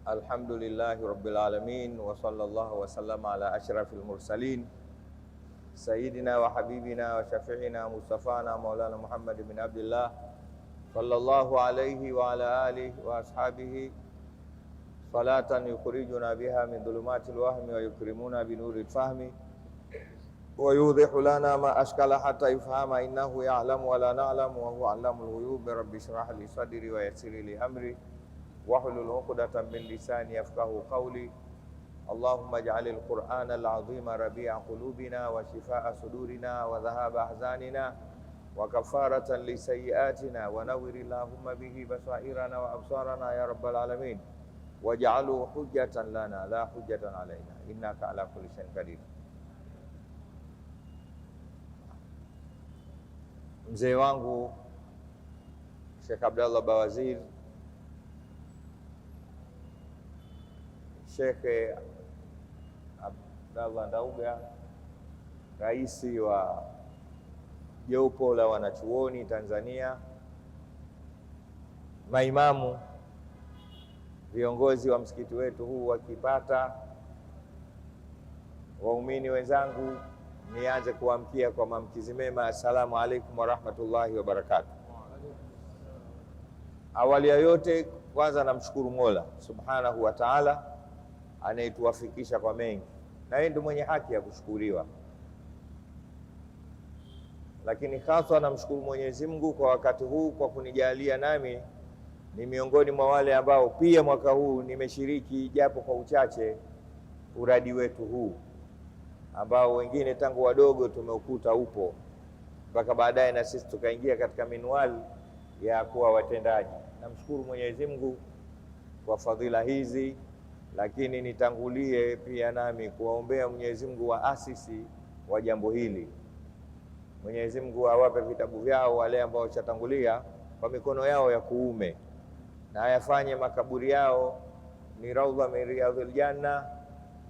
Alhamdulillahi rabbil alamin wa sallallahu wa sallama ala ashrafil mursalin sayyidina wa habibina wa shafiina mustafana maulana Muhammad bin Abdullah sallallahu alayhi wa ala alihi wa ashabihi salatan yukhrijuna biha min dhulumatil wahmi wa yukrimuna bi nuril fahmi wa yudhihu lana ma ashkala hatta yufhama innahu ya'lamu wa la na'lamu wa huwa 'allamul ghuyub. Rabbi shrah li sadri wa yassir li amri wahlul 'uqdatan min lisani yafqahu qawli. Allahumma ij'al al-Qur'ana al-'azima rabi'a qulubina wa shifaa sudurina wa dhahaba ahzanina wa kafaratan li sayyiatina wa nawwir allahumma bihi basairana wa absarana ya rabbal alamin waj'alhu hujjatan lana la hujjatan alaina innaka ala kulli shay'in qadir. Mzee wangu Sheikh Abdallah Bawazir, Sheikh Abdallah Ndauga, raisi wa jopo la wanachuoni Tanzania, maimamu, viongozi wa msikiti wetu huu wa Kipata, waumini wenzangu, nianze kuamkia kwa maamkizi mema. Assalamu alaikum warahmatullahi wabarakatuh. Awali ya yote, kwanza namshukuru Mola subhanahu wa ta'ala anayetuwafikisha kwa mengi, na yeye ndiye mwenye haki ya kushukuriwa. Lakini haswa namshukuru Mwenyezi Mungu kwa wakati huu kwa kunijalia nami ni miongoni mwa wale ambao pia mwaka huu nimeshiriki japo kwa uchache uradi wetu huu ambao wengine tangu wadogo tumeukuta upo mpaka baadaye na sisi tukaingia katika minwali ya kuwa watendaji. Namshukuru Mwenyezi Mungu kwa fadhila hizi, lakini nitangulie pia nami kuwaombea Mwenyezi Mungu waasisi wa jambo hili. Mwenyezi Mungu awape vitabu vyao wale ambao washatangulia kwa mikono yao ya kuume, na ayafanye makaburi yao ni raudha min riyadhil janna,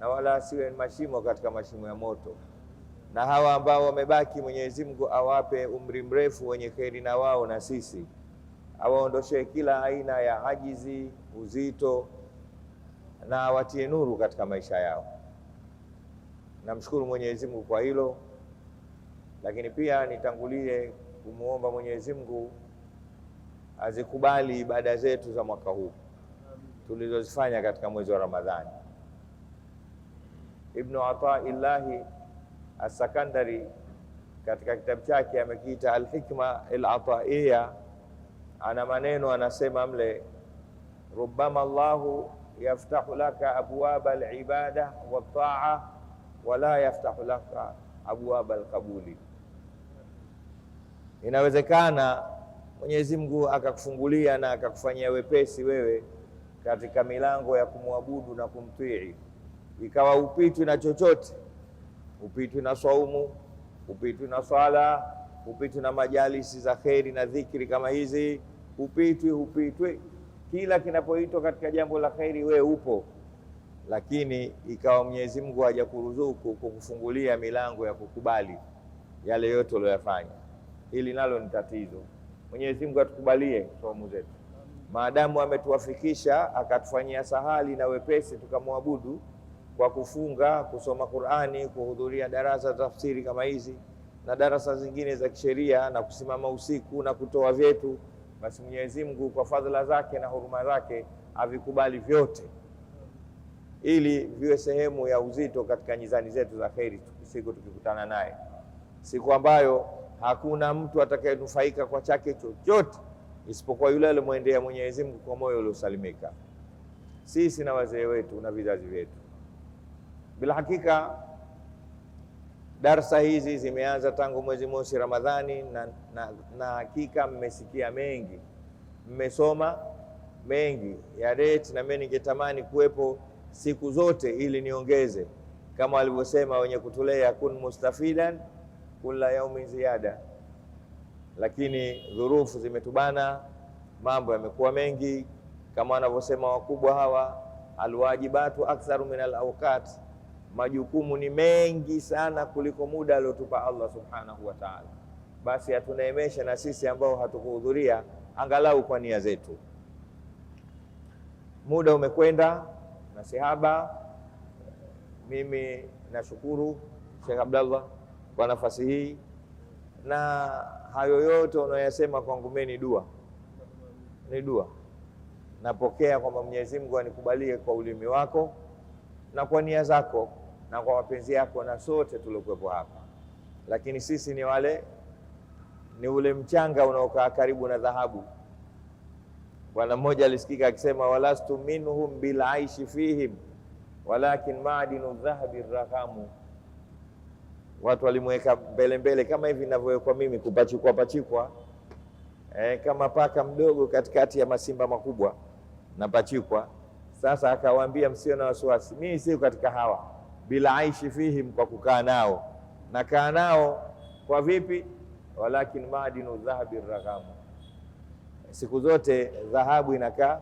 na wala asiwe mashimo katika mashimo ya moto. Na hawa ambao wamebaki, Mwenyezi Mungu awape umri mrefu wenye kheri na wao na sisi, awaondoshe kila aina ya ajizi, uzito, na awatie nuru katika maisha yao. Namshukuru Mwenyezi Mungu kwa hilo, lakini pia nitangulie kumuomba Mwenyezi Mungu azikubali ibada zetu za mwaka huu tulizozifanya katika mwezi wa Ramadhani. Ibn Ataillahi As-Sakandari katika kitabu chake amekiita Al-Hikma Al-Ataiya, ana maneno anasema mle, rubbama Allahu yaftahu laka abwaba al-ibada wat-ta'a wala yaftahu laka abwaba al-qabuli. Inawezekana Mwenyezi Mungu akakufungulia na akakufanyia wepesi wewe katika milango ya kumwabudu na kumtii, ikawa upitwi na chochote, upitwi na swaumu, upitwi na swala, upitwi na majalisi za kheri na dhikri kama hizi, upitwi kila kinapoitwa katika jambo la kheri wewe upo, lakini ikawa Mwenyezi Mungu hajakuruzuku kukufungulia milango ya kukubali yale yote uliyofanya. Hili nalo ni tatizo. Mwenyezi Mungu atukubalie saumu zetu, maadamu ametuwafikisha akatufanyia sahali na wepesi tukamwabudu kwa kufunga, kusoma Qur'ani, kuhudhuria darasa tafsiri kama hizi na darasa zingine za kisheria, na kusimama usiku na kutoa vyetu, basi Mwenyezi Mungu kwa fadhila zake na huruma zake avikubali vyote, ili viwe sehemu ya uzito katika nyizani zetu za kheri siku tukikutana naye, siku ambayo hakuna mtu atakayenufaika kwa chake chochote isipokuwa yule aliyemwendea Mwenyezi Mungu kwa moyo uliosalimika. Sisi na wazee wetu na vizazi vyetu. Bila hakika darsa hizi zimeanza tangu mwezi mosi Ramadhani, na hakika mmesikia mengi, mmesoma mengi ya reti, na mimi ningetamani kuwepo siku zote ili niongeze, kama walivyosema wenye kutulea, kun mustafidan kula yaumin ziada, lakini dhurufu zimetubana, mambo yamekuwa mengi, kama wanavyosema wakubwa hawa, alwajibatu aktharu min alawqat, majukumu ni mengi sana kuliko muda aliotupa Allah subhanahu wa ta'ala. Basi atuneemeshe na sisi ambao hatukuhudhuria angalau kwa nia zetu. Muda umekwenda na sihaba. Mimi nashukuru Sheikh Abdallah kwa nafasi hii, na hayo yote unayoyasema kwangu mimi ni dua, ni dua. Napokea kwamba Mwenyezi Mungu anikubalie kwa ulimi wako na kwa nia zako na kwa mapenzi yako na sote tuliokuwepo hapa. Lakini sisi ni wale, ni ule mchanga unaokaa karibu na dhahabu. Bwana mmoja alisikika akisema, walastu minhum bil aishi fihim walakin maadinu dhahabi rakamu. Watu walimweka mbele mbele kama hivi ninavyowekwa mimi, kupachikwa pachikwa, kama paka mdogo katikati ya masimba makubwa napachikwa. Sasa akawaambia, msio na wasiwasi, mimi sio katika hawa bila aishi fihim, kwa kukaa nao. Nakaa nao kwa vipi? Walakin maadinu dhahabi rakamu, siku zote dhahabu inakaa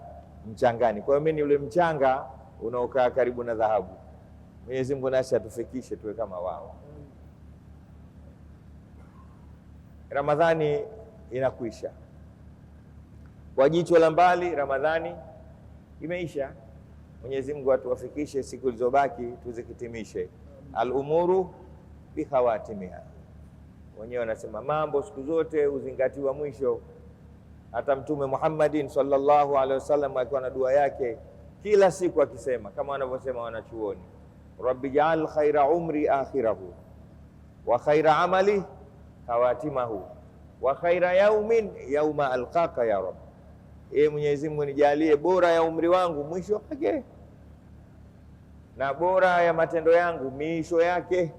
mchangani. Kwa hiyo mimi ni ule mchanga unaokaa karibu na dhahabu. Mwenyezi Mungu nasi atufikishe tuwe kama wao. Ramadhani inakwisha. Kwa jicho la mbali Ramadhani imeisha. Mwenyezi Mungu atuwafikishe siku zilizobaki tuzikitimishe. Al-umuru bi khawatimiha. Wenyewe wanasema mambo siku zote huzingatiwa mwisho. Hata Mtume Muhammadin sallallahu alaihi wasallam akiwa na dua yake kila siku akisema kama wanavyosema wanachuoni, rabbi ja'al khaira umri akhirahu wa khaira amali khawatimahu wa khaira yaumin yauma alqaka ya Rabb. Ee Mwenyezi Mungu nijalie bora ya umri wangu mwisho wake, na bora ya matendo yangu miisho yake,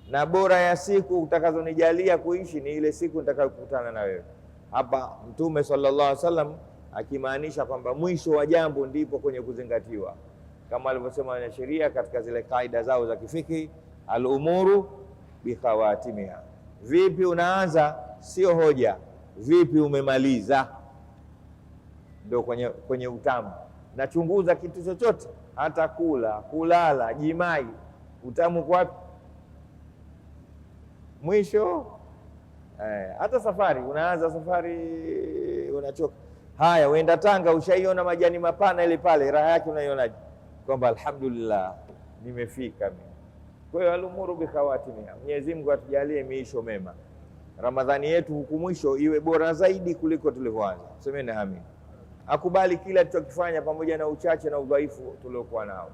na bora ya siku utakazonijalia kuishi ni ile siku nitakayokutana na wewe. Hapa Mtume sallallahu alaihi wasallam akimaanisha kwamba mwisho wa jambo ndipo kwenye kuzingatiwa, kama alivyosema wanasheria katika zile kaida zao za kifiki, al-umuru bi khawatimiha. Vipi unaanza sio hoja, vipi umemaliza ndio kwenye utamu. Nachunguza kitu chochote, hata kula, kulala, jimai, utamu kwa wapi? Mwisho. Hata safari, unaanza safari unachoka. Haya, uenda Tanga ushaiona majani mapana ile pale, raha yake unaionaje? Kwamba alhamdulillah nimefika mimi. Kwa hiyo alumuru bi khawatimiha. Mwenyezi Mungu atujalie miisho mema. Ramadhani yetu huku mwisho iwe bora zaidi kuliko tulivyoanza. Semeni amin. Akubali kila tulichokifanya pamoja na uchache na udhaifu tuliokuwa nao.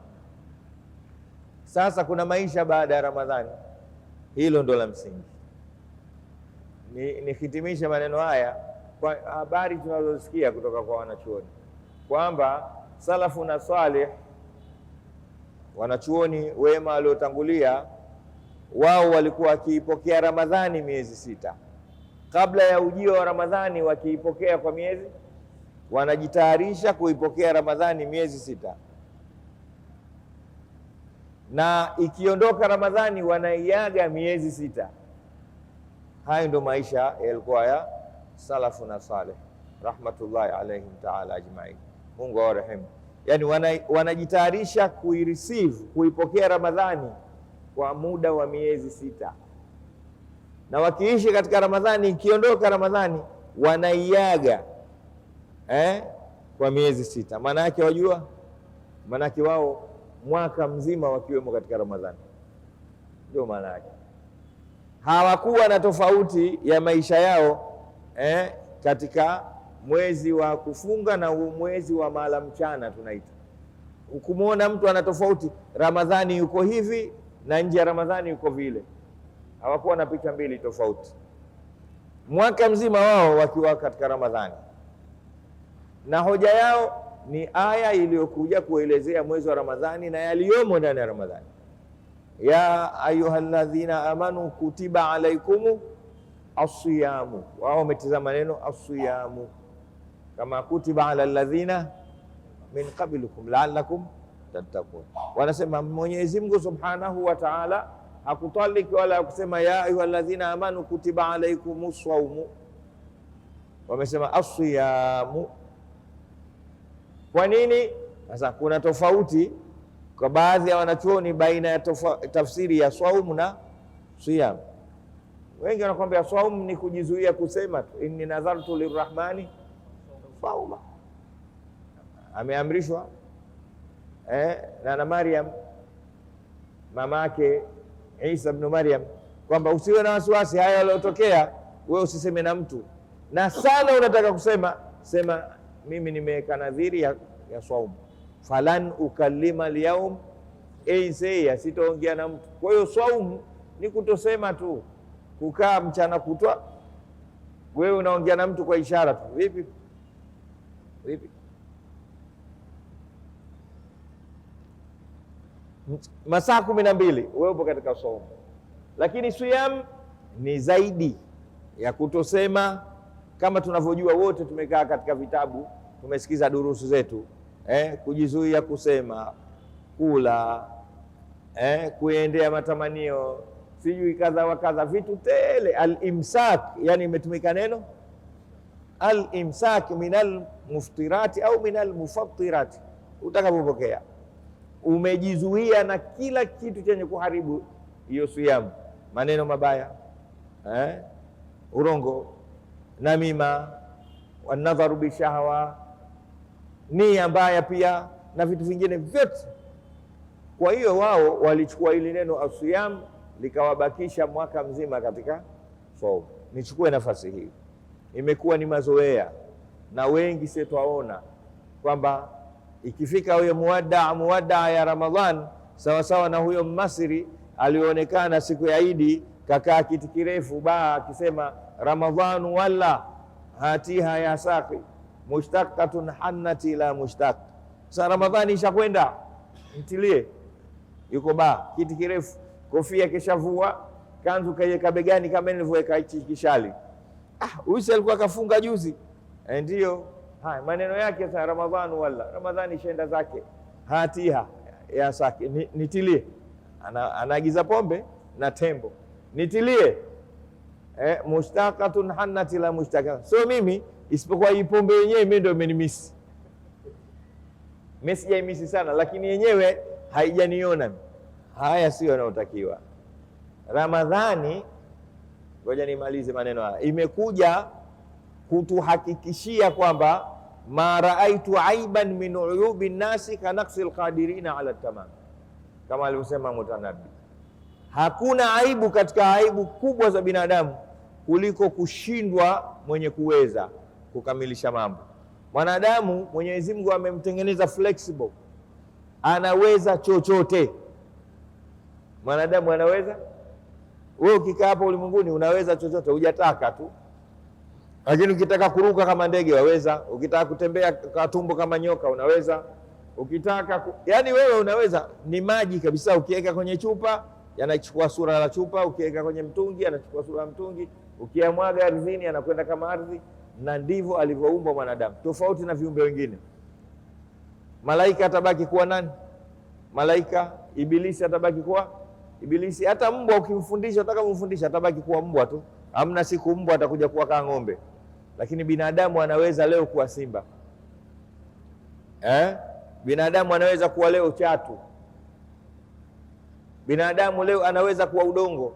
Sasa kuna maisha baada ya Ramadhani. Hilo ndo la msingi. Nihitimishe maneno haya kwa habari tunazosikia kutoka kwa wanachuoni kwamba salafu na salih, wanachuoni wema waliotangulia, wao walikuwa wakiipokea Ramadhani miezi 6 kabla ya ujio wa Ramadhani, wakiipokea kwa miezi, wanajitayarisha kuipokea Ramadhani miezi 6, na ikiondoka Ramadhani wanaiaga miezi 6. Hayo ndo maisha yalikuwa ya salafu na saleh rahmatullahi alaihim taala ajmain, Mungu awarehemu. Yani wanajitayarisha kuireceive, kuipokea Ramadhani kwa muda wa miezi 6, na wakiishi katika Ramadhani, ikiondoka Ramadhani wanaiaga kwa miezi 6. Maana yake wajua, maana yake wao mwaka mzima wakiwemo katika Ramadhani, ndio maana yake. Hawakuwa na tofauti ya maisha yao katika mwezi wa kufunga na mwezi wa mala mchana tunaita. Ukumuona mtu ana tofauti, Ramadhani yuko hivi na nje ya Ramadhani yuko vile. Hawakuwa na picha mbili tofauti. Mwaka mzima wao wakiwa katika Ramadhani. Na hoja yao ni aya iliyokuja kuelezea mwezi wa Ramadhani na yaliyomo ndani ya Ramadhani. Ya ayyuhalladhina amanu kutiba alaikumu asiyamu. Wao wametazama neno asiyamu, kama kutiba ala alladhina min qablikum la'allakum tattaqun. Wanasema Mwenyezi Mungu Subhanahu wa Ta'ala hakutaliki wala kusema ya ayyuhalladhina amanu kutiba alaikumus saumu, wamesema asiyamu. Kwa nini? Sasa kuna tofauti kwa baadhi ya wanachuoni baina ya tafsiri ya saumu na siyam. Wengi wanakuambia saumu ni kujizuia kusema tu, inni nadhartu lirrahmani sauma. Ameamrishwa na Maryam mamake Isa ibn Maryam kwamba usiwe na wasiwasi, haya yaliyotokea wewe usiseme na mtu, na sana unataka kusema sema mimi nimeweka nadhiri ya swaumu, falan ukallima al-yawm insiya, sitaongea na mtu. Kwa hiyo swaumu ni kutosema tu, kukaa mchana kutwa wewe unaongea na mtu kwa ishara tu, vipi vipi, masaa 12 wewe upo katika swaumu. Lakini siyam ni zaidi ya kutosema. Kama tunavyojua wote, tumekaa katika vitabu, tumesikiza durusu zetu, kujizuia kusema, kula, kuendea matamanio, sijui kadha wa kadha, vitu tele. Al-imsak, yani imetumika neno al-imsak minal muftirati au minal mufattirati, utakapopokea umejizuia na kila kitu chenye kuharibu hiyo siyamu, maneno mabaya, urongo, namima, wanadharu bishahwa, nia mbaya pia na vitu vingine vyote. Kwa hiyo wao walichukua hili neno asiyam likawabakisha mwaka mzima katika saumu. Nichukue nafasi hii, imekuwa ni mazoea na wengi sisi twaona kwamba ikifika huyo muwadaa ya Ramadhan, sawa sawa na huyo Mmasri alionekana siku ya Idi kakaa kiti kirefu baa akisema Ramadhanu wala hatiha ya saqi mushtaqatun hannati la mushtaq. Sasa Ramadhani ishakwenda, mtilie yuko baa kiti kirefu, kofia keshavua, kanzu kaiweka begani kama nilivyoweka hichi kishali. Ah, huyu alikuwa kafunga juzi. Ndio haya maneno yake sasa, Ramadhanu wala Ramadhani ishaenda zake, hatiha ya saki nitilie. Anaagiza pombe na tembo, nitilie. Mushtaqatun hannati la mushtaka, so mimi isipokuwa hii pombe yenyewe mimi ndio imenimisi. Mimi sijaimisi sana, lakini yenyewe haijaniona. Haya sio yanayotakiwa. Ramadhani, ngoja nimalize maneno haya, imekuja kutuhakikishia kwamba ma raaitu aiban min uyubi nnasi kanaksi alqadirina ala tamam, kama alivyosema Mutanabbi, hakuna aibu katika aibu kubwa za binadamu kuliko kushindwa mwenye kuweza kukamilisha mambo. Mwanadamu Mwenyezi Mungu amemtengeneza flexible, anaweza chochote. Mwanadamu anaweza. Wewe ukikaa hapa ulimwenguni unaweza chochote, hujataka tu. Lakini ukitaka kuruka kama ndege waweza, ukitaka kutembea kwa tumbo kama nyoka unaweza, ukitaka yani wewe unaweza. Ni maji kabisa, ukiweka kwenye chupa yanachukua sura la chupa, ukiweka kwenye mtungi yanachukua sura ya mtungi, ukiyamwaga ardhini yanakwenda kama ardhi. Na ndivyo alivyoumbwa mwanadamu, tofauti na viumbe wengine. Malaika atabaki kuwa nani? Malaika. Ibilisi atabaki kuwa ibilisi. Hata mbwa ukimfundisha, utakavyomfundisha atabaki kuwa mbwa tu. Hamna siku mbwa atakuja kuwa kama ng'ombe. Lakini binadamu anaweza leo kuwa simba, Binadamu anaweza kuwa leo chatu. Binadamu leo anaweza kuwa udongo.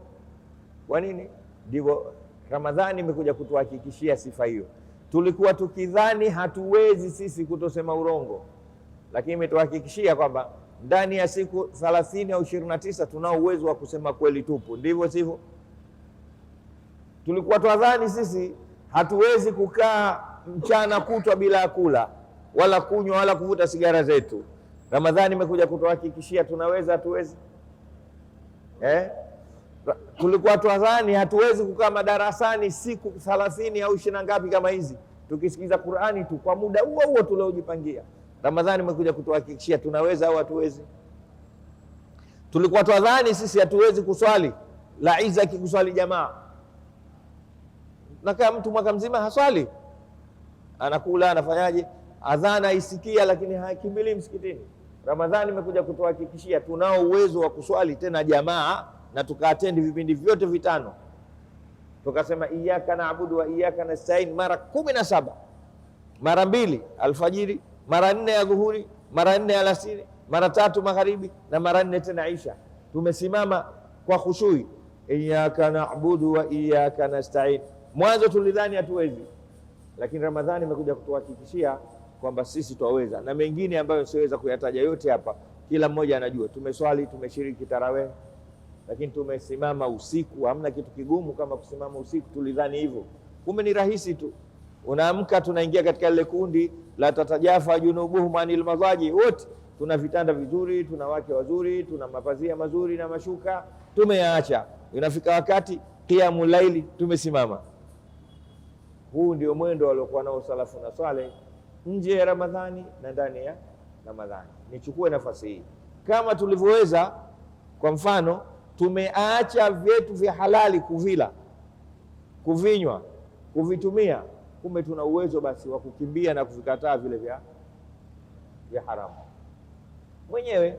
Kwa nini? Ndivyo Ramadhani imekuja kutuhakikishia sifa hiyo. Tulikuwa tukidhani hatuwezi sisi kutosema urongo, lakini imetuhakikishia kwamba ndani ya siku 30 au 29 tunao uwezo wa kusema kweli tupu. Ndivyo sivyo? Tulikuwa twadhani sisi hatuwezi kukaa mchana kutwa bila kula wala kunywa wala kuvuta sigara zetu. Ramadhani imekuja kutuhakikishia tunaweza, hatuwezi? Tulikuwa twadhani hatuwezi kukaa madarasani siku 30 au 20 ngapi kama hizi tukisikiza Qur'ani tu kwa muda huo huo tuliojipangia. Ramadhani imekuja kutuhakikishia tunaweza au hatuwezi? Tulikuwa twadhani sisi hatuwezi kuswali la iza kikuswali jamaa, na kama mtu mwaka mzima haswali, anakula anafanyaje, adhana isikia lakini hakimbilii msikitini. Ramadhani imekuja kutuhakikishia tunao uwezo wa kuswali tena jamaa na tukaatendi vipindi vyote vitano, tukasema iyyaka na'budu wa iyyaka nasta'in mara 17, mara 2 alfajiri, mara 4 ya dhuhuri, mara 4 alasiri, mara 3 magharibi na mara 4 tena isha. Tumesimama kwa khushui, iyyaka na'budu wa iyyaka nasta'in. Mwanzo tulidhani hatuwezi, lakini Ramadhani imekuja kutuhakikishia kwamba sisi twaweza, na mengine ambayo siweza kuyataja yote hapa, kila mmoja anajua. Tumeswali, tumeshiriki tarawih, lakini tumesimama usiku. Hamna kitu kigumu kama kusimama usiku, tulidhani hivyo, kumbe ni rahisi tu. Unaamka, tunaingia katika lile kundi la tatajafa junubuhum anil mazaji, wote tuna vitanda vizuri, tuna wake wazuri, tuna mapazia mazuri na mashuka, tumeyaacha. Inafika wakati qiyamu laili, tumesimama. Huu ndio mwendo waliokuwa nao salafu na saleh nje ya Ramadhani na ndani ya Ramadhani. Nichukue nafasi hii, kama tulivyoweza, kwa mfano tumeacha vyetu vya halali kuvila, kuvinywa, kuvitumia, kumbe tuna uwezo basi wa kukimbia na kuvikataa vile vya haramu. Mwenyewe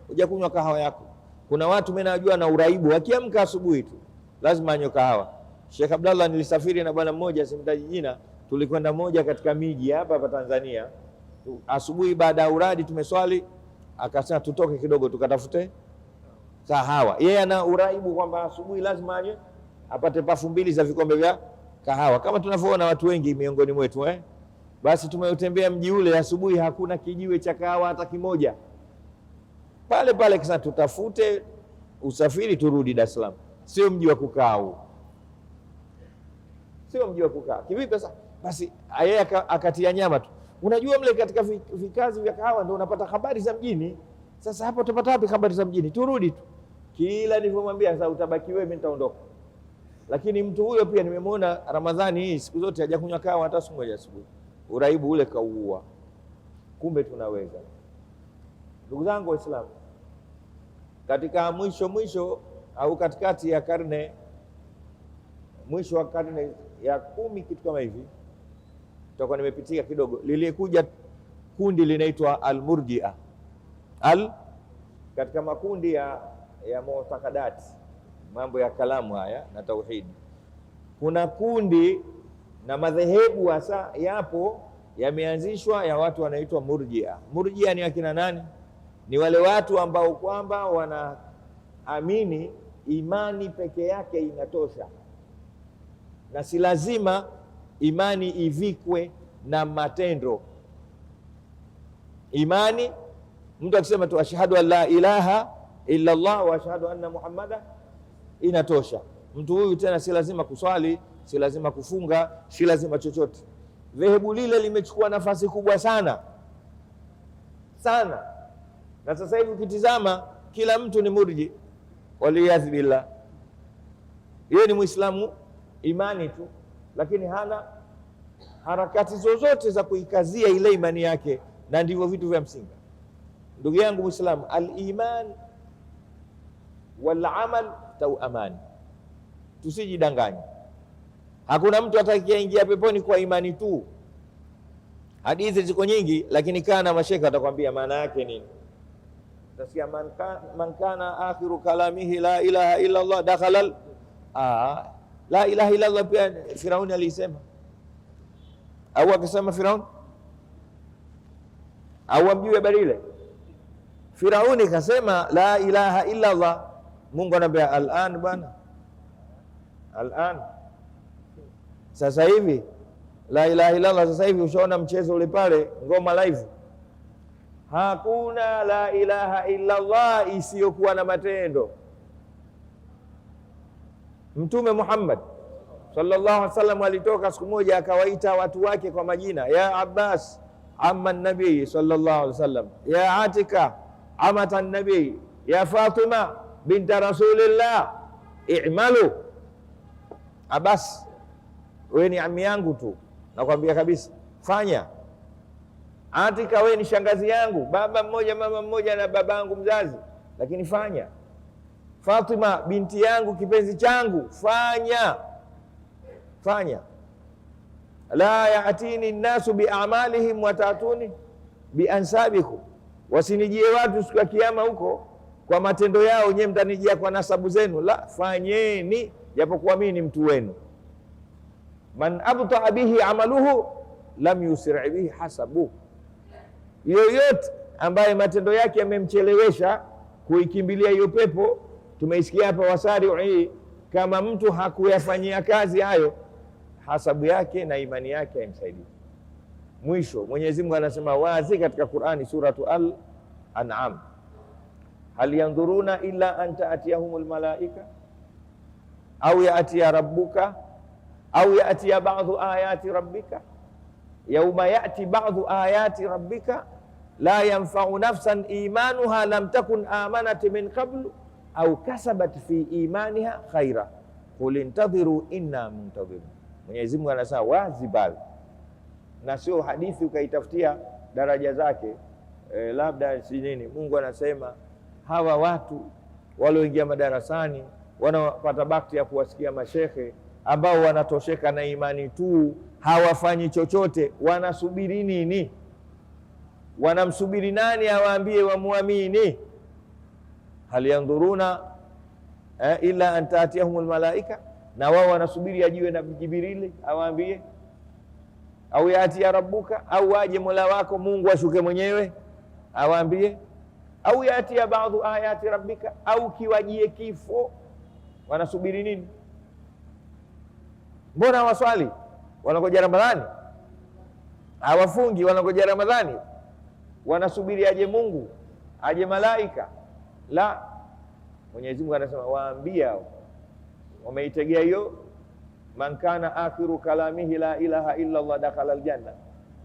hujakunywa kahawa yako. Kuna watu mimi najua na uraibu, akiamka asubuhi tu lazima anywe kahawa. Sheikh Abdallah, nilisafiri na bwana mmoja, simtaji jina, tulikwenda moja katika miji hapa hapa Tanzania. Asubuhi baada ya uradi tumeswali, akasema tutoke kidogo tukatafute kahawa. Yeye ana uraibu kwamba asubuhi lazima anywe, apate pafu mbili za vikombe vya kahawa, kama tunavyoona watu wengi miongoni mwetu eh? Basi tumeutembea mji ule asubuhi, hakuna kijiwe cha kahawa hata kimoja. Pale pale kisa tutafute usafiri turudi Dar es Salaam. Sio mji wa kukaa huu, sio mji wa kukaa. Kivipi sasa? Basi yeye akatia nyama tu. Unajua mle katika vikazi vya kahawa ndio unapata habari za mjini. Sasa hapo utapata wapi habari za mjini? Turudi tu. Kila nilivyomwambia sasa utabaki wewe, mimi nitaondoka. Lakini mtu huyo pia nimemwona Ramadhani hii siku zote hajakunywa kahawa hata siku moja asubuhi. Uraibu ule kauua. Kumbe tunaweza. Ndugu zangu Waislamu, katika mwisho mwisho au katikati ya karne, mwisho wa karne ya 10 kitu kama hivi, tutakuwa nimepitia kidogo, lilikuja kundi linaitwa Al-Murji'a. Al katika makundi ya mu'taqadat, mambo ya kalamu haya na tauhidi, kuna kundi na madhehebu hasa yapo yameanzishwa ya watu wanaitwa Murji'a. Murji'a ni akina nani? Ni wale watu ambao kwamba wanaamini imani peke yake inatosha, na si lazima imani ivikwe na matendo. Imani, mtu akisema tu ashhadu an la ilaha illa Allah wa ashhadu anna Muhammada, inatosha. Mtu huyu tena si lazima kuswali, si lazima kufunga, si lazima chochote. Dhehebu lile limechukua nafasi kubwa sana sana, na sasa hivi ukitizama kila mtu ni murji, waliyadhi billah. Yeye ni Muislamu imani tu, lakini hana harakati zozote za kuikazia ile imani yake, na ndivyo vitu vya msingi. Ndugu yangu Muislamu, al-iman wal amal tauamani, tusijidanganye. Hakuna mtu atakayeingia peponi kwa imani tu. Hadithi ziko nyingi, lakini kaa na mashekhe atakwambia maana yake nini. Utasikia man kana akhiru kalamihi la ilaha illa Allah dakhala la ilaha illa Allah. Pia Firauni alisema, au akasema Firauni, au amjui habari ile? Firauni kasema la ilaha illa Allah. Mungu anambia al'an bwana, al'an, sasa hivi la ilaha illa Allah. Sasa hivi ushaona mchezo ule pale ngoma live, hakuna la ilaha illa Allah isiyokuwa na matendo. Mtume Muhammad sallallahu alaihi wasallam alitoka siku moja akawaita watu wake kwa majina, ya Abbas amma nabii sallallahu alaihi wasallam, ya Atika amata nabii, ya Fatima binta rasulillah, i'malu. Abbas, wewe ni ami yangu tu, nakwambia kabisa, fanya. Atika, wewe ni shangazi yangu, baba mmoja mama mmoja na babangu mzazi, lakini fanya. Fatima binti yangu kipenzi changu, fanya fanya. La yaatini nnasu biamalihim watatuni biansabikum, wasinijie watu siku ya kiyama huko kwa matendo yao, nyewe mtanijia kwa nasabu zenu. La, fanyeni japokuwa mimi ni mtu wenu. Man abtaa bihi amaluhu lam yusri bihi hasabu, yoyote ambaye matendo yake yamemchelewesha kuikimbilia hiyo pepo, tumeisikia hapa wasari'i, kama mtu hakuyafanyia kazi hayo, hasabu yake na imani yake haimsaidii. Mwisho Mwenyezi Mungu anasema wazi katika Qur'ani, suratu Al-An'am, hal yandhuruna illa an ta'tiyahumul malaika au ya'tiya rabbuka au ya'tiya ba'dhu ayati rabbika yauma ya'ti ba'dhu ayati rabbika la yanfa'u nafsan imanuha lam takun amanat min qablu au kasabat fi imaniha khaira qul intadhiru inna muntadhirun. Mwenyezi Mungu anasema wazi pale, na sio hadithi ukaitafutia daraja zake labda si nini. Mungu anasema hawa watu walioingia madarasani wanapata bakti ya kuwasikia mashehe ambao wanatosheka na imani tu, hawafanyi chochote. Wanasubiri nini? Wanamsubiri nani awaambie wamuamini? Hal yandhuruna illa an taatiyahumul malaika, na wao wanasubiri ajiwe na Jibrili awaambie, au yatia rabbuka, au aje mola wako Mungu ashuke mwenyewe awaambie, au yatia baadhu ayati rabbika, au kiwajie kifo. Wanasubiri nini? Mbona waswali? Wanangoja Ramadhani? Hawafungi, wanangoja Ramadhani? Wanasubiri aje Mungu, aje malaika? La, Mwenyezi Mungu anasema waambie hao, wameitegea hiyo, man kana akhiru kalamihi la ilaha illa Allah dakhala aljanna.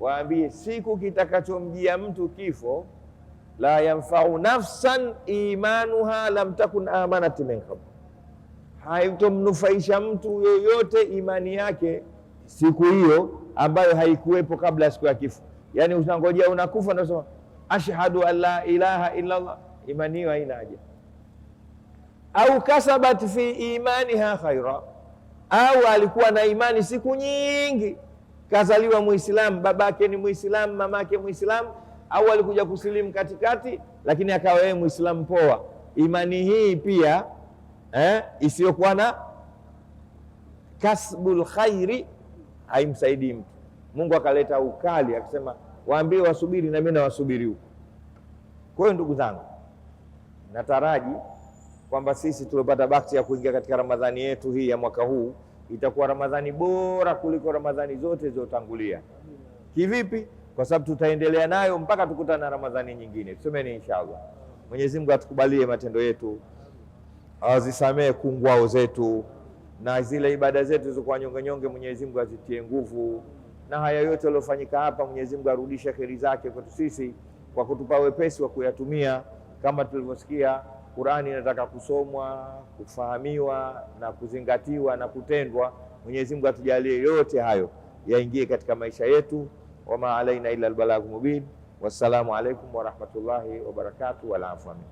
Waambie siku kitakachomjia mtu kifo, la yanfau nafsan imanuha lam takun amanat min qabl, haitomnufaisha mtu yoyote imani yake siku hiyo ambayo haikuwepo kabla ya siku ya kifo. Yani unangojea unakufa, unasema ashhadu an la ilaha illa Allah, imani hiyo haina haja. Au kasabat fi imaniha khaira, au alikuwa na imani siku nyingi, kazaliwa Muislamu, babake ni Muislamu, mamake Muislamu, au alikuja kusilimu katikati, lakini akawa yeye Muislamu poa. Imani hii pia isiyokuwa na kasbul khairi haimsaidii mtu. Mungu akaleta ukali akasema, waambie wasubiri na mimi nawasubiri huko. Kwa hiyo ndugu zangu, nataraji kwamba sisi tuliopata bahati ya kuingia katika Ramadhani yetu hii ya mwaka huu itakuwa Ramadhani bora kuliko Ramadhani zote zilizotangulia. Kivipi? Kwa sababu tutaendelea nayo mpaka tukutane na Ramadhani nyingine. Tusemeni inshallah. Mwenyezi Mungu atukubalie matendo yetu, azisamee kungwao zetu, na zile ibada zetu zilizokuwa nyonge nyonge, Mwenyezi Mungu azitie nguvu, na haya yote yaliyofanyika hapa Mwenyezi Mungu arudishe kheri zake kwetu sisi kwa kutupa wepesi wa kuyatumia. Kama tulivyosikia, Qur'ani inataka kusomwa, kufahamiwa na kuzingatiwa na kutendwa. Mwenyezi Mungu atujalie yote hayo yaingie katika maisha yetu. Wama alaina illa albalaghu mubin. Wassalamu alaikum warahmatullahi wabarakatuh. Wal afwa minkum.